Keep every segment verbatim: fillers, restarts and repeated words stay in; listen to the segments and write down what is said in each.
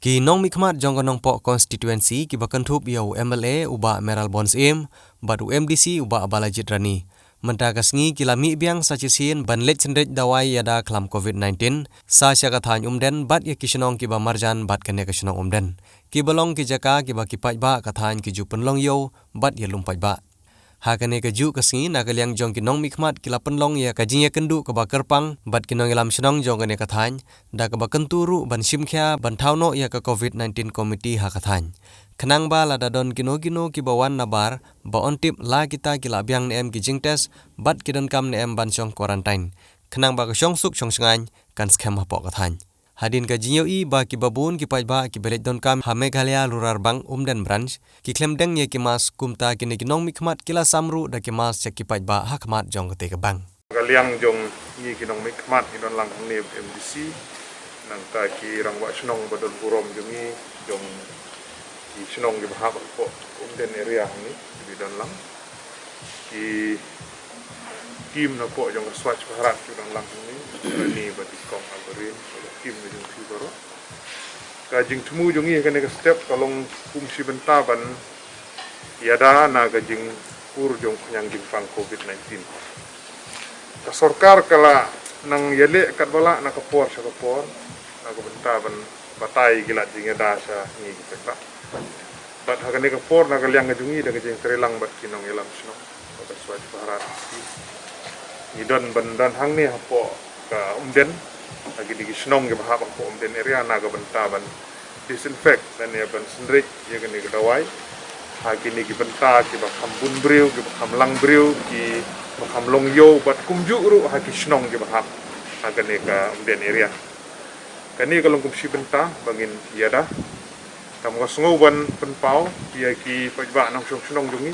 Ki nongmihkhmat jong ka Nongpoh constituency kiba kynthup ïa u M L A u Bah Mayral Born Syiem bad u M D C u Bah Balajied Rani, mynta ka sngi ki la mih biang sa shisien ban leit synreit dawai ïada khlam covid nineteen sa sha ka thaiñ Umden bad ïa ki shnong kiba marjan bad kane ka shnong Umden, kiba long ki jaka kiba ki paidbah ka thaiñ ki ju pynlong ïew bad ïalum paidbah. Ha kane kajuh ka sngi, na ka liang jong ki nongmihkhmat ki la pynlong ïa ka jingïakynduh kaba kyrpang bad ki nongïalam shnong jong kane ka thaiñ, da kaba kyntu ruh ban shim khia ban thaw noh ïa ka covid nineteen committee ha ka thaiñ, khnang ba lada don kino kino kiba wan nabar, ba yn tip la kita ki la biang ne em ki jingtest bad ki donkam ne em ban shong quarantine, khnang ba ka shongsuk shongshngaiñ kan skhem hapoh ka thaiñ. Hadien ka jingïohi ba kiba bun ki paidbah kiba leit donkam ha Meghalaya Lurarbang Umden Branch ki khlem deng ïa ki mask, kumta kine ki nongmihkhmat ki la sam ruh da ki mask sha ki paidbah ha khmat jong katei ka bank. Ka liang jong ngi ki nongmihkhmat ngi don lang hangne M D C, nangta ki rangbah shnong ba don burom jong ngi, jong ki shnong kiba hap hapoh Umden area hangne, ki don lang. Ki team napoh jong ka Swachh Bharat ki don lang hangne, Rani bad i Kong Albarin, bad ka team ka jong ki baroh. Ka jingthmu jong ngi ha kane ka step ka long kum shi bynta ban ïada na ka jingpur jong ka khñiang jingpang covid nineteen. Ka sorkar ka la nang ïaleh katba lah na ka por sha ka por, na ka bynta ban batai ki lad jingïada sha ngi ki paidbah. Bad ha kane ka por, na ka liang ka jong ngi da ka jingtreilang bad ki nongïalam shnong bad ka Swachh Bharat, ngi don ban don hangne hapoh ka Umden, ha kine ki shnong kiba hap hapoh Umden area, na ka bynta ban disinfect lane ban synreit ïa kane ka dawai ha kine ki bynta kiba kham bun briew, kiba kham lang briew, kiba kham long ïew, bad kumjuh ruh ha ki shnong kiba hap ha kane ka Umden area. Kane ka long kum shi bynta ba ngin ïada. Te nga sngew ban pynpaw ïa ki paidbah nongshong shnong jong ngi,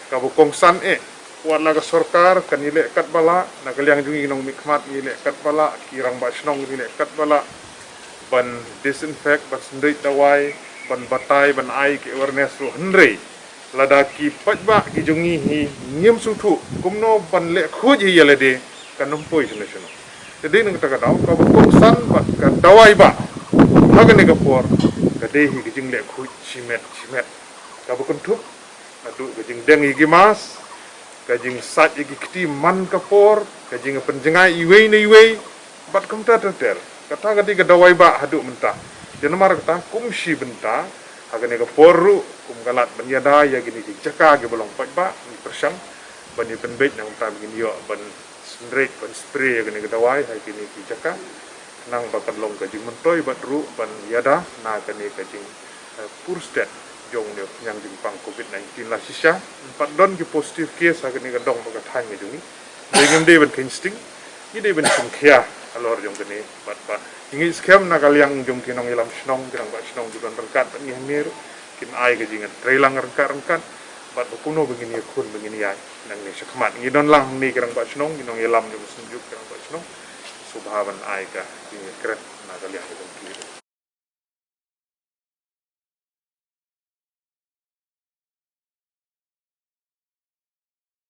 kaba kongsan eh, wat la ka sorkar kan ïaleh katba lah, na ka liang jong ngi ki nongmihkhmat ngi ïaleh katba lah, ki rangbah shnong ngi ïaleh katba lah ban disinfect, ban synreit dawai, ban batai, ban ai ki awareness ruh, hynrei lada ki paidbah ki jong ngi hi ngim sngewthuh kumno ban leh khuid hi ïa lade, kan ym poi shano shano. Te dei na kata ka daw, kaba kongsan bad ka dawai bah ha kane ka por ka dei hi ka jingleh khuid shimet shimet, kaba kynthup naduh ka jingdeng ïa ki mask, ka jingsait ïa ki kti man ka por, ka jingpynjngai iwei na iwei, bad kumta ter ter. Kata ka dei ka dawai bah haduh mynta. Te namar kata kum shi bynta ha kane ka por ruh, kum ka lad ban ïada ïa kine ki jaka kiba long paidbah, ngi pyrshang ban ïa pynbeit, na kumta ba ngin ïoh ban synreit, ban spray ïa kane ka dawai ha kine ki jaka, khnang ba kan long ka jingmyntoi bad ruh ban ïada na kane ka jing, eh, pur stet jong une u khñiang jingpang covid nineteen. La shisha pat don ki positive case ha kane ka dong bad ka thaiñ ka jong ngi. Dei ngim dei ban kheiñ sting, ngi dei ban shim khia halor jong kane, bad ba ngi ngeit skhem na ka liang jong ki nongïalam shnong, ki rangbah shnong ki don ryngkat bad ngi hangne ruh, kin ai ka jingtreilang ryngkat ryngkat bad ba kumno ba ngin ïakhun, ba ngin ïaid nangne shakhmat. Ngi don lang hangne ki rangbah shnong, ki nongïalam jong ka Synjuk ki rangbah shnong, sngewbha ban ai ka jingkren na ka liang jong ki.